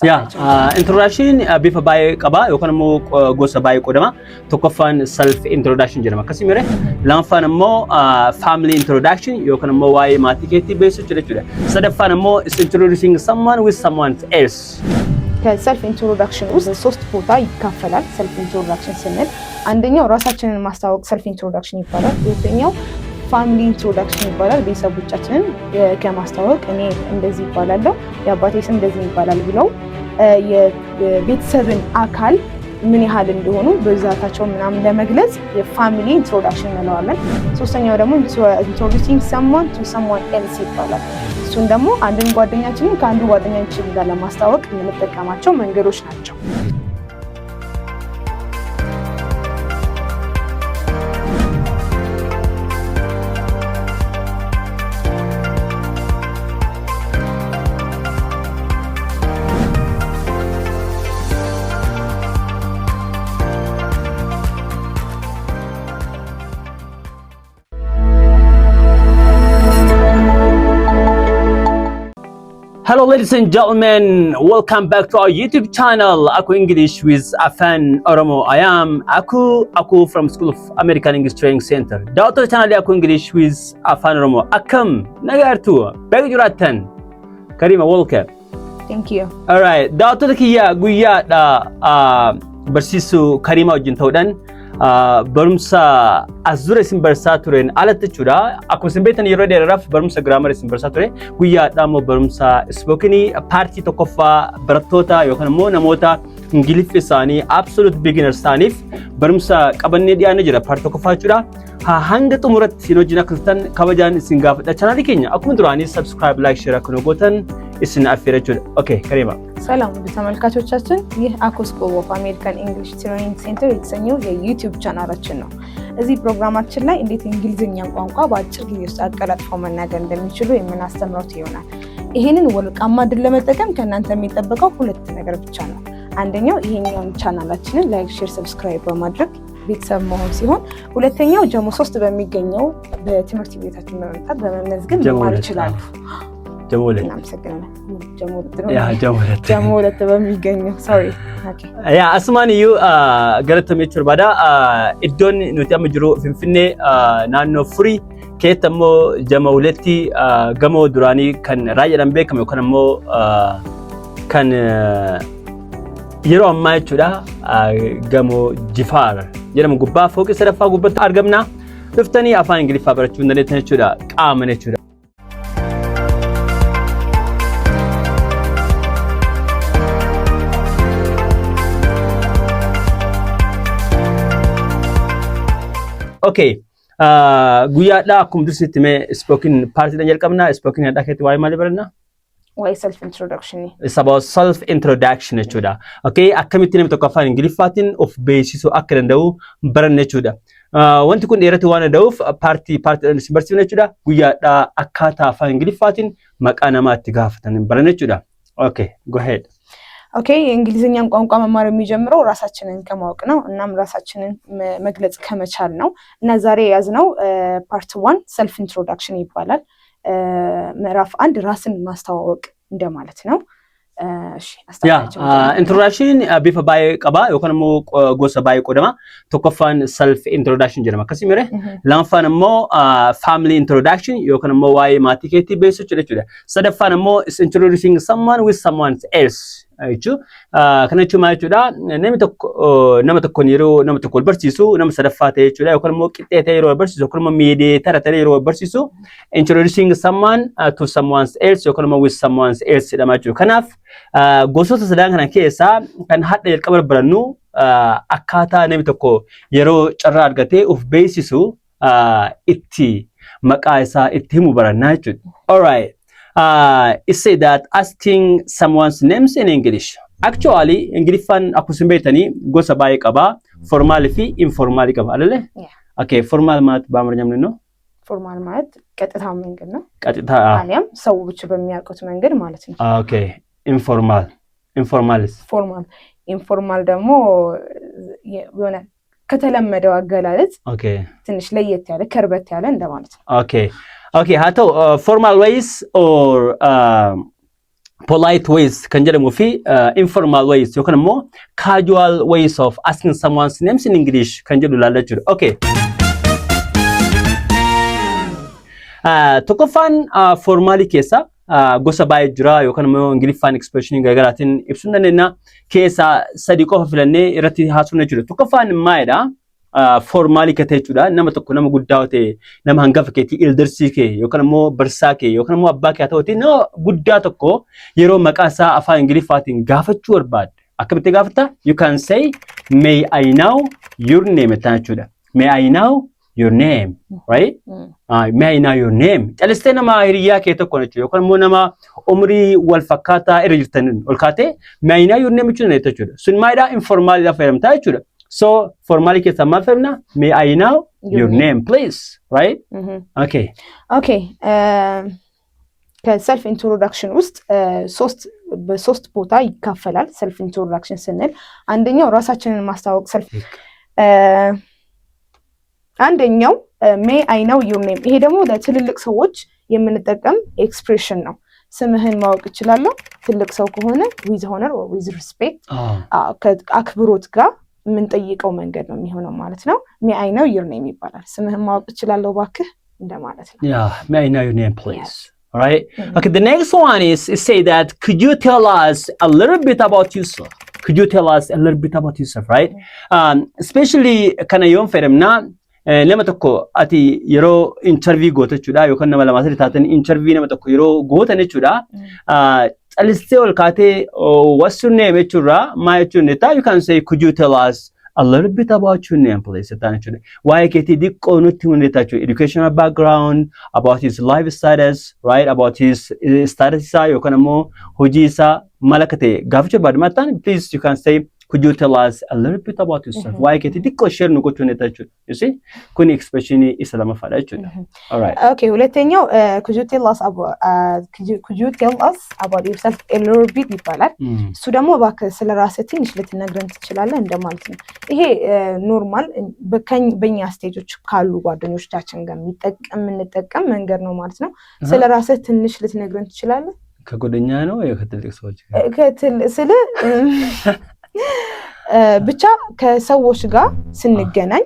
Yaa, introduction bifa baay'ee qaba yookaan immoo gosa baay'ee qoodama. Tokkoffaan self introduction jedhama. Akkasii mire lammaffaan immoo family introduction yookaan immoo waa'ee maatii keetii beeksisuu jechuudha. Sadaffaan immoo is introducing someone with someone else. ከ self introduction ውስጥ ሶስት ቦታ ይካፈላል። Self introduction ስንል አንደኛው ራሳችንን ማስተዋወቅ self introduction ይባላል። ሁለተኛው family introduction ይባላል። ቤተሰቦቻችንን ከማስተዋወቅ እኔ እንደዚህ ይባላለሁ፣ የአባቴ ስም እንደዚህ ይባላል ብለው የቤተሰብን አካል ምን ያህል እንደሆኑ ብዛታቸው ምናምን ለመግለጽ የ family introduction እንለዋለን። ሶስተኛው ደግሞ introducing someone to someone else ይባላል። እሱን ደግሞ አንድን ጓደኛችንን ከአንዱ ጓደኛችን ጋር ለማስተዋወቅ የምንጠቀማቸው መንገዶች ናቸው። Hello, ladies and gentlemen. Welcome back to our YouTube channel, Aku English with Afan Oromo. I am Aku Aku from School of American English Training Center. Daawwattoota channel Aku English with Afan Oromo. Akkam nagaartu baga jiraattan. Karima, welcome. Thank you. Alright, daawwattoota kiyya guyyaadha barsiisuu Karimaa wajjin ta'uudhaan barumsa as dura isin barsiisaa tureen alatti jechuudha. Akkuma isin beektan yeroo dheeraadhaaf barumsa grammar isin barsiisaa ture. Guyyaadha immoo barumsa spoken part tokkoffaa barattoota yookaan immoo namoota Ingiliffi isaanii absolute beginners ta'aniif barumsa qabannee dhiyaannee jira part tokkoffaa jechuudha. Hanga xumuratti isin wajjin akka turtan kabajaan isin gaafadha. Chaanaalii keenya akkuma duraanii subscribe, like, share akka nu gootan isin affeera jechuudha. Okay, Karima. ሰላም ውድ ተመልካቾቻችን፣ ይህ አኩ School of American English Training Center የተሰኘው የ YouTube ቻናላችን ነው። እዚህ ፕሮግራማችን ላይ እንዴት እንግሊዝኛን ቋንቋ በአጭር ጊዜ ውስጥ አቀላጥፈው መናገር እንደሚችሉ የምናስተምረው ይሆናል። ይህንን ወርቃማ እድል ለመጠቀም ከእናንተ የሚጠበቀው ሁለት ነገር ብቻ ነው። አንደኛው ይሄኛውን ቻናላችንን like፣ share፣ subscribe በማድረግ ቤተሰብ መሆን ሲሆን ሁለተኛው ጀሞ 3 በሚገኘው በትምህርት ቤታችን በመምጣት በመመዝገብ ጀሞ መማር 2 ይችላሉ። ጀሞ 2። እናመሰግናለን። ጀሞ 2 ነው። Yaa, ጀሞ 2. ጀሞ 2 በሚገኘው፣ sorry, okay. Yaa, asumaan iyyuu galatoomi jechuu barbaada. Iddoon nuti amma jiru Finfinnee naannoo Furii keessatti immoo Jama 2tti gamoo duraanii kan raayyaadhaan beekamu yookaan immoo kan yeroo ammaa jechuudha gamoo Jifaar jedhamu gubbaa fooqii sadaffaa gubbaatti argamna. Dhuftanii afaan Ingiliffaa barachuu hin dandeettan jechuudha qaaman jechuudha. Okay. Guyyaadhaa akkuma dursitti mee spoken partiidhaan jalqabna. Spoken hadhaa keessatti waa'ee maalii baranna? Waa'ee self introduction. It's about self introduction jechuudha. Okay, akkamitti namni tokko afaan Ingiliffaatiin of beeksisuu akka danda'u baranna jechuudha. Wanti kun dheeratu waan danda'uuf part partiidhaan isin barsiifna jechuudha. Guyyaadhaa akkaataa afaan Ingiliffaatiin maqaa namaa itti gaafatan baranna jechuudha. Okay, go ahead. Okay, የእንግሊዝኛን ቋንቋ መማር የሚጀምረው ራሳችንን ከማወቅ ነው። እናም ራሳችንን መግለጽ ከመቻል ነው። እና ዛሬ የያዝነው part 1 self introduction ይባላል። ምዕራፍ 1 ራስን ማስተዋወቅ እንደማለት ነው። እሺ Yaa, አስታውቂያቸው መጀመሪያ። introduction bifa baay'ee qaba yookaan immoo gosa baay'ee qoodama. Tokkoffaan self introduction jedhama. Akkasii mire lammaffaan immoo family introduction yookaan immoo waa'ee maatii keetii beeksisuu jechuudha. Sadaffaan immoo is introducing someone with someone else jechuudha. Kana jechuun maal jechuudha? Namni tokko nama tokkoon yeroo nama tokko wal barsiisu nama sadaffaa ta'e jechuudha yookaan immoo qixxee ta'e yeroo wal barsiisu yookaan immoo mediator ta'e yeroo wal barsiisu introducing someone to someone else yookaan immoo with someone else jedhama jechuudha. Kanaaf gosoota sadan kana keessaa kan hadha jalqaba barannu akkaataa namni tokko yeroo carraa argatee of beeksisu itti maqaa isaa itti himu barannaa jechuudha. Alright. It say that asking someone's names in English. Actually, Ingiliffaan akkuma isin beektanii gosa baay'ee qaba. Formal fi informal qaba. አይደለ? Yeah. Okay, formal ማለት በአማርኛ ምንድን ነው? Formal ማለት ቀጥታ መንገድ ነው፣ ቀጥታ። አሊያም ሰዎች በሚያውቁት መንገድ ማለት ነው። Okay, informal. Informal ስ? Formal informal ደግሞ የሆነ ከተለመደው አገላለጽ ትንሽ ለየት ያለ ከርበት ያለ እንደማለት ነው። Okay, haa ta'u, formal ways or Polite ways kan jedhamuu fi informal ways yookaan immoo casual ways of asking someone's names in English kan jedhu ilaalla jechuudha. Okay. Tokkoffaan formaalii keessa gosa baay'ee jira yookaan immoo Ingiliffaan expressionii garaagaraatiin ibsuu ni dandeenya. Keessaa sadii qofa filannee irratti haasofna jechuudha. Tokkoffaan maalidha? Formaalii kan ta'e jechuudha. Nama tokko, nama guddaa yoo ta'e, nama hangafa keetii, eldersii kee yookaan immoo barsiisaa kee yookaan immoo abbaa kee haa ta'uti, nama guddaa tokko yeroo maqaa isaa afaan Ingiliffaatiin gaafachuu barbaadde. Akkamitti gaafatta? You can say, "May I know your name?" jettaan jechuudha. "May I know your name?" Right? "May I know your name?" Calistee nama hiriyaa kee tokko jechuudha. Yookaan immoo nama umurii wal fakkaataa irra jirtan ol kaatee "May I know your name?" jechuudha jechuudha. Sun maalidhaa? Informaalidhaa fayyadamtaa jechuudha. So formaalii keessaa maal fayyadamna? "May I know your name, please?" Right? Okay. Okay, ከ self introduction ውስጥ ሶስት በሶስት ቦታ ይካፈላል። Self introduction ስንል አንደኛው ራሳችንን ማስተዋወቅ self፣ አንደኛው "May I know your name?" ይሄ ደግሞ ለትልልቅ ሰዎች የምንጠቀም expression ነው። ስምህን ማወቅ እችላለሁ? ትልቅ ሰው ከሆነ with honor, with respect፣ አክብሮት ጋር የምንጠይቀው መንገድ ነው የሚሆነው ማለት ነው። "May I know your name?" ይባላል። ስምህን ማወቅ እችላለሁ እባክህ እንደማለት ነው። Yeah, "May I know your name, please?" All right. Okay, the next one is say that, "Could you tell us a little bit about yourself?" Could you tell us a little bit about yourself, right? Especially kana yoon fayyadamna, nama tokko ati yeroo interview goota jechuudha, yookaan nama lama sadii taatan interview nama tokko yeroo gootan jechuudha. Calistee ol kaatee "What's your name?" jechuurraa maa jechuun jettaa, you can say, "Could you tell us a little bit about your name, please?" jettaan jechuudha. Waa'ee keetii xiqqoo nutti himuu dandeetta jechuudha. Educational background, about his life status, right? About his status isaa yookaan immoo hojii isaa maal akka ta'e gaafachuu barbaadu maattaan, please, you can say, "Could you tell us a little bit about yourself?" Waa'ee keetii xiqqoo share nu gochuu dandeetta jechuudha. You see? Kuni expressionii isa lammaffaadha jechuudha. All right. Okay, ሁለተኛው "Could you tell us about yourself a little bit?" ይባላል። እሱ ደግሞ እባክህ ስለ ራስህ ትንሽ ልትነግረን ትችላለህ እንደማለት ነው። ይሄ normal በእኛ stage ኦች ካሉ ጓደኞቻችን ጋር የምንጠቀም መንገድ ነው ማለት ነው። ስለ ራስህ ትንሽ ልትነግረን ትችላለህ? ከጓደኛ ነው ወይ ከትልቅ ሰዎች ጋር? ስለ ብቻ ከሰዎች ጋር ስንገናኝ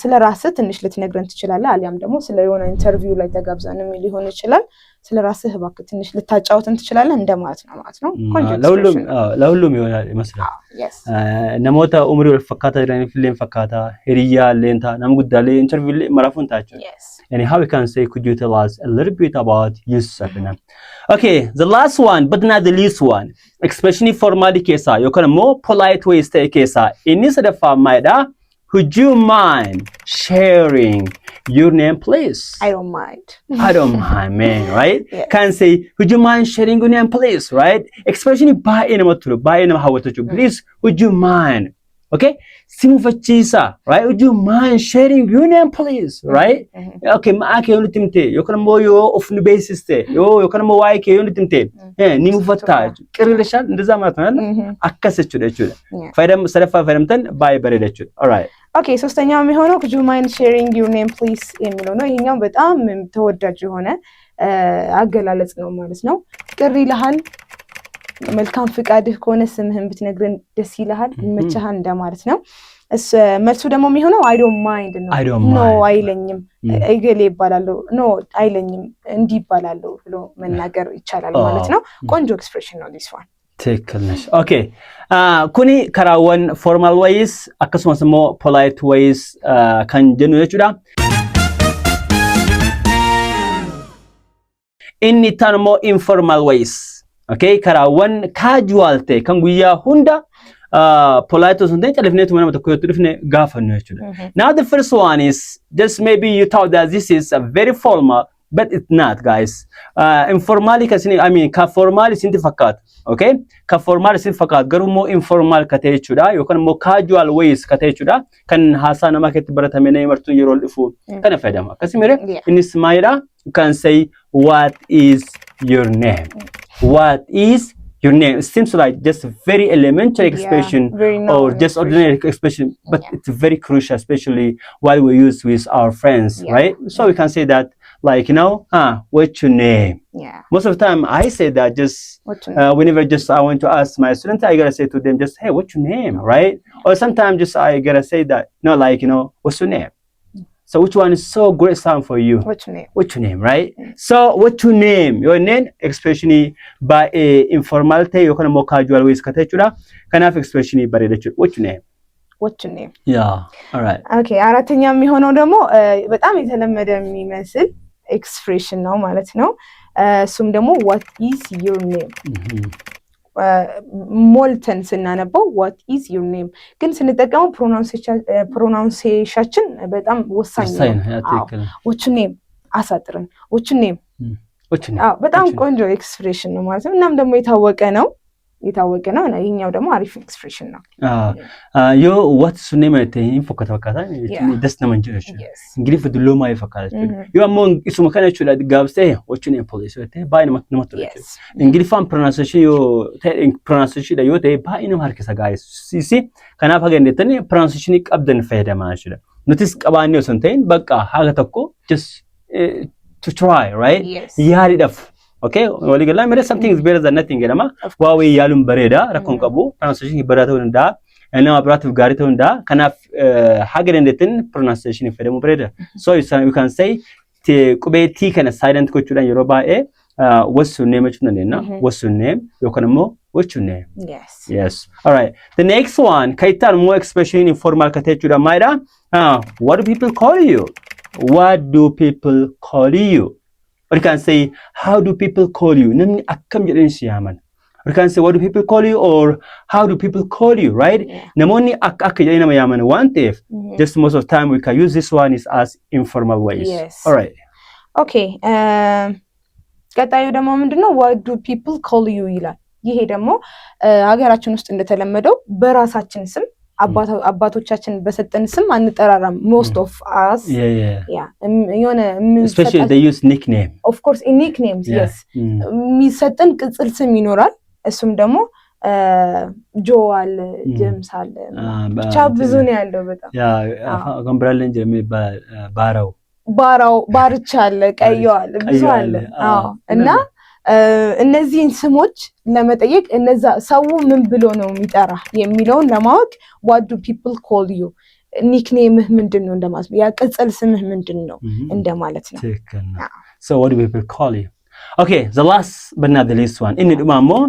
ስለ ራስህ ትንሽ ልትነግረን ትችላለህ፣ አሊያም ደግሞ ስለ የሆነ interview ላይ ተጋብዘንም ሊሆን ይችላል። ስለ ራስህ እባክህ ትንሽ ልታጫውተን ትችላለህ እንደማለት ነው ማለት ነው። ቆንጆ ለሁሉም expression ነው። ለሁሉም ይሆናል ይመስላል። Yes. Namoota umurii wal fakkaataa jiraniif illee fakkaata, hiriyyaa illee ta'a, nama guddaallee interview illee maraafuun ta'a jechuudha. Yes. Anyhow, we can say, "Could you tell us a little bit about yourself?" Okay, the last one, but not the least one. Expression formally keessaa yookaan immoo polite ways ta'e keessaa inni sadaffaa maalidha? "Would you mind sharing your name, please?" I don't mind. I don't mind, man, right? Yes. Can say, "Would you mind sharing your name, please?" Right? Expression baay'ee namatti tolu, baay'ee nama hawwatu jechuudha. "Please, would you mind?" Okay? Si mufachiisa, right? "Would you mind sharing your name, please?" Right? Okay, maqaa kee yoo nutti himte yookaan immoo yoo of nu beeksiste yoo yookaan immoo waa'ee kee yoo nutti himte ni mufattaa jechuudha. ቅር ይልሻል እንደዛ ማለት ነው አይደል? Akkas jechuudha jechuudha. Fayyadam sadaffaa fayyadamtan baay'ee bareeda jechuudha. All right. Okay, ሶስተኛው የሚሆነው "Could you mind sharing your name, please?" የሚለው ነው። ይሄኛው በጣም ተወዳጅ የሆነ አገላለጽ ነው ማለት ነው። ቅር ይልሃል፣ መልካም ፍቃድህ ከሆነ ስምህን ብትነግረን ደስ ይልሃል፣ ይመችሃል እንደማለት ነው። መልሱ ደግሞ የሚሆነው "I don't mind" ነው። I don't No mind. አይለኝም፣ እገሌ ይባላለሁ፣ no አይለኝም፣ እንዲህ ይባላለሁ ብሎ መናገር ይቻላል ማለት ነው። ቆንጆ expression ነው this one። ትክክል ነሽ። Okay. Kuni karaawwan formal ways akkasumas immoo polite ways kan jennu jechuudha. Inni itti aanu immoo informal ways. Okay, karaawwan casual ta'e kan guyyaa hunda polite osoo hin ta'in califneetuma nama tokko yoo dhufne gaafannu jechuudha. Now the first one is just maybe you thought that this is a very formal, but it's not, guys. Informally kan isin, I mean, ka formal isinti fakkaatu. Okay? Ka formal isin fakkaatu garuu immoo informal ka ta'e jechuudha yookaan immoo casual ways ka ta'e jechuudha kan haasaa namaa keessatti baratame nama martuun yeroo dhufu kana fayyadama. Akkasii mire? Yeah. Innis maalidha? You can say, "What is your name?" What is your name? It seems like just very elementary expression very or normal just expression. Ordinary expression, but Yeah. it's very crucial, especially while we use with our friends, Yeah. right? So we can say that Like, what's your name? Yeah. Most of the time I say that just What's your name? Whenever just I want to ask my student, I gotta say to them just, "Hey, what's your name?" Right? Or sometimes just I gotta say that, no, like, "What's your name?" So which one is so great sound for you? What's your name? What's your name, right? So what's your name? Your name expression baay'ee informal ta'e yookaan immoo casual ways ka ta'e jechuudha. Kanaaf expression bareeda jechuudha. What's your name? What's your name? Yeah. All right. Okay, አራተኛ የሚሆነው ደግሞ በጣም የተለመደ የሚመስል expression ነው ማለት ነው። እሱም ደግሞ "What is your name?" ሞልተን ስናነበው "What is your name", ግን ስንጠቀመው pronunciation ኣችን በጣም ወሳኝ ወሳኝ ነው። ነው። Yeah, ትክክል ነው። "What's your name" አሳጥርን "What's your name?" What's your name? አዎ፣ በጣም What's your ቆንጆ expression ነው ማለት ነው። እናም ደግሞ የታወቀ ነው እና ይሄኛው ደግሞ አሪፍ expression ነው። Yoo "What's your name" ta'e hin fokkata fakkaata. Das nama hin jedhu jechuudha. Ingiliffa dulloomaa fakkaata jechuudha. Yoo ammoo isuma kana jechuudha gabaabsee "What's your name, please?" yoo ta'e baay'ee namatti tola jechuudha. Ingiliffaan pronunciation yoo ta'e, pronunciation yoo ta'e baay'ee nama harkisa, guys. See, kanaaf haga dandeettanii pronunciation qabdan fayyadamaa jechuudha. Nutis qabaannee osoo hin ta'in bakka haga tokko just to try, right? Yes. Yaaliidhaaf. Okay, walii galaa mere, something is better than nothing jedhama. Of Waa wayii yaaluun bareeda, rakkoon qabu. Pronunciation bareedaa ta'uu danda'a. Nama biraatiif gaarii ta'uu danda'a. Kanaaf haga dandeettin pronunciation fayyadamuu bareeda. So you can say qubee T kana silent gochuudhaan yeroo baay'ee "What's your name" jechuu dandeenya. "What's your name" yookaan immoo "What's your name?" Yes. Yes. All right. The next one, kan itti aanu immoo expression informal ka ta'e jechuudha. Maalidha? What do people call you? What do people call you? Or you can say, "How do people call you?" Namni akkam jedhanii si yaaman? Or you can say, "What do people call you?" or "How do people call you?" Right? Yeah. Namoonni akka akka jedhanii nama yaaman waan ta'eef, just most of the time we can use this one is as informal ways. Yes. All right. Okay, ቀጣዩ ደግሞ ምንድነው? "What do people call you?" ይላል። ይሄ ደግሞ ሀገራችን ውስጥ እንደተለመደው በራሳችን ስም አባቶቻችን በሰጠን ስም አንጠራራም። Most of us Yeah. Yeah, የሆነ Especially they use nickname. Of course, nicknames. Yes. የሚሰጠን ቅጽል ስም ይኖራል። እሱም ደግሞ ጆ አለ፣ ጀምስ አለ፣ ብቻ ብዙ ነው ያለው በጣም። Yeah, afaan biraallee jira የሚባል ባራው። ባራው፣ ባርቻ አለ፣ ቀዮ አለ፣ ብዙ ቀዮ አለ። አለ፣ አዎ። አዎ። እና እነዚህን ስሞች ለመጠየቅ እነዛ ሰው ምን ብሎ ነው የሚጠራ የሚለውን ለማወቅ "What do people call you?" Nickname ህ ምንድን ነው እንደማለት ነው። ያ ቅጽል ስምህ ምንድን ነው እንደማለት ነው። ትክክል ነው። So what do people call you? Okay, the last but not the least one. Inni dhumaa immoo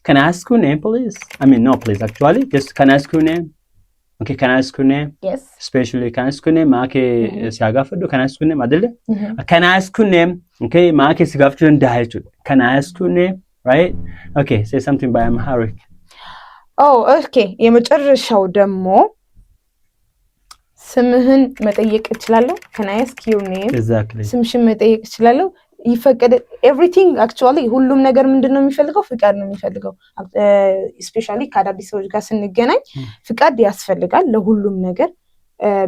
can I ask your name, please? I mean, no, please, actually. Just can I ask your name? Okay, can I ask your name? Yes. Especially can I ask your name? Maqaa kee si haa gaafadhu. Can I ask your name? Adille? Can I ask your name? Okay, maqaa kee si gaafachuu danda'a jechuudha. Can I ask your name? Right? Okay, say something by Amharic. Oh, okay። የመጨረሻው ደግሞ ስምህን መጠየቅ እችላለሁ? Can I ask your name? Exactly. ስምሽን መጠየቅ እችላለሁ? ይፈቀደ everything, actually ሁሉም ነገር ምንድን ነው የሚፈልገው? ፍቃድ ነው የሚፈልገው። Especially ከአዳዲስ ሰዎች ጋር ስንገናኝ ፍቃድ ያስፈልጋል ለሁሉም ነገር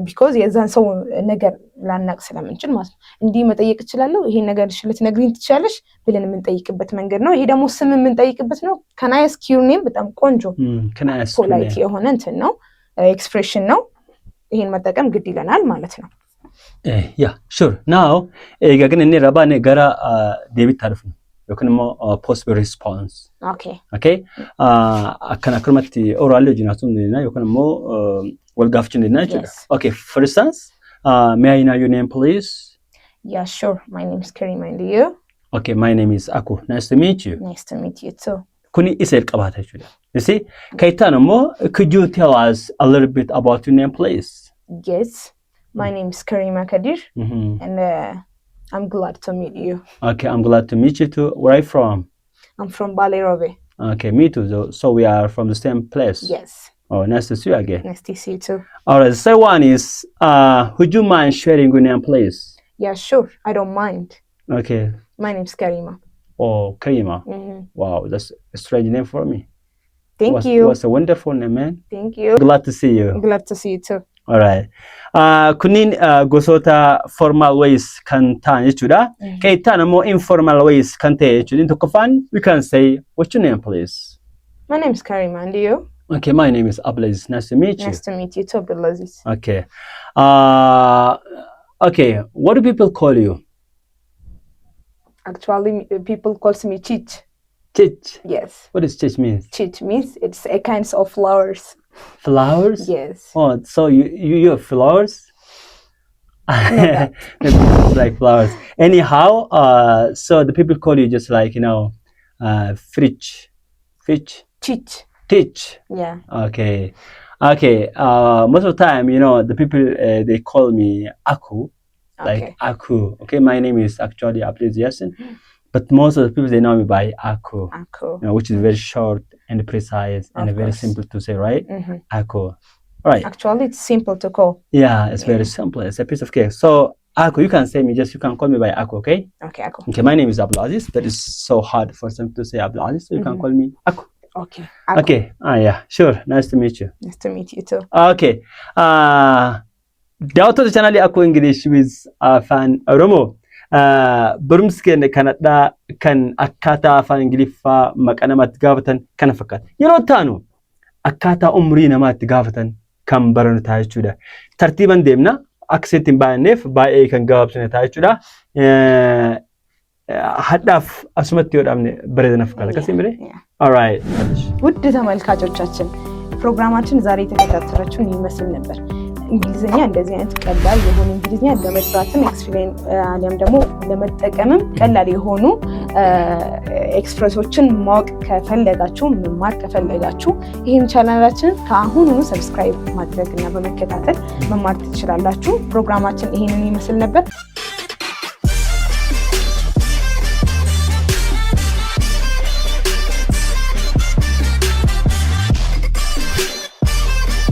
because የዛን ሰው ነገር ላናቅ ስለምንችል ማለት ነው። እንዲህ መጠየቅ እችላለሁ፣ ይሄን ነገር እሺ ልትነግሪኝ ትችላለሽ ብለን የምንጠይቅበት መንገድ ነው። ይሄ ደግሞ ስም የምንጠይቅበት ነው። "Can I ask your name?" በጣም ቆንጆ Can I ask your polite name? የሆነ እንትን ነው፣ expression ነው። ይሄን መጠቀም ግድ ይለናል ማለት ነው። Yeah, sure. Now, egaa ግን inni irraa baane gara deebiitti haa dhufnu yookiin immoo possible response. Okay. Okay? Akkana akkanumatti oraallee wajjin haasa'uu dandeenya yookiin immoo wal gaafachuu dandeenya jechuudha. Yes. Okay, for instance, may I know your name, please? Yeah, sure. My name is Karima, and you? Okay, my name is Aku. Nice to meet you. Nice to meet you too. Kuni isa jalqabaata jechuudha. You see? Kan itti aanu immoo, could you tell us a little bit about your name, please? Yes. My name is Karima Kadir, and I'm glad to meet you. Okay, I'm glad to meet you too. Where are you from? I'm from Bale Robe. Okay, me too. So we are from the same place. Yes. Oh, nice to see you again. Nice to see you too. All right, the second one is, would you mind sharing your name, please? Yeah, sure. I don't mind. Okay. My name is Karima. Oh, Karima. Wow, that's a strange name for me. Thank you. What's a wonderful name, man. Thank you. Glad to see you. Glad to see you too. All right. Kunniin gosoota formal ways kan ta'an jechuudha. Kan itti aanu immoo informal ways kan ta'e jechuudha. Inni tokkoffaan, we can say, "What's your name, please?" My name is Karima, and you? Okay, my name is Abdulaziz. Nice to meet you. Nice to meet you too, Abdulaziz. Okay. Okay, what do people call you? Actually, people calls me Chich. Chich. Yes. What does chich mean? Chich means it's a kinds of flowers. Flowers? Yes. Oh, so you have flowers? That. It's like flowers. Anyhow, so the people call you just like fridge, fitch, Chich. Teach. Yeah. Okay. Most of the time, the people they call me Aku, like Aku. Okay, my name is actually Abdul Yasin, but most of the people, they know me by Aku, Aku. which is very short and precise and Of very course. Simple to say, right? Aku. All right. Actually, it's simple to call. Yeah, it's very simple. It's a piece of cake. So Aku, you can say me, just you can call me by Aku, okay? Okay, Aku. Okay, my name is Abdulaziz, but it's so hard for some to say Abdulaziz, so you can call me Aku. Okay. Aku. Okay. Ah, yeah, sure. Nice to meet you. Nice to meet you too. Okay. Daawwattoota chaanaalii Aku English with Afaan Oromoo. Barumsi keenya kanadhaa kan akkaataa afaan Ingiliffaa maqaa namaatti gaafatan kana fakkaata. Yeroo taanu akkaataa umrii namaatti gaafatan kan baranu ta'a jechuudha. Tartiiban deemna, akka isitti hin baay'anneef baay'ee kan gabaabsine ta'a jechuudha. Hadhaaf asumatti yoo dhaabne bareeda na fakkaata. Akkasii miree? Yeah. Alright. ውድ ተመልካቾቻችን፣ ፕሮግራማችን ዛሬ የተከታተላችሁን ይመስል ነበር። እንግሊዝኛ እንደዚህ አይነት ቀላል የሆኑ፣ እንግሊዝኛ ለመስራትም explain አሊያም ደግሞ ለመጠቀምም ቀላል የሆኑ express ኦችን ማወቅ ከፈለጋችሁ፣ መማር ከፈለጋችሁ ይህን ቻናላችንን ከአሁኑኑ subscribe ማድረግ እና በመከታተል መማር ትችላላችሁ። ፕሮግራማችን ይህንን ይመስል ነበር።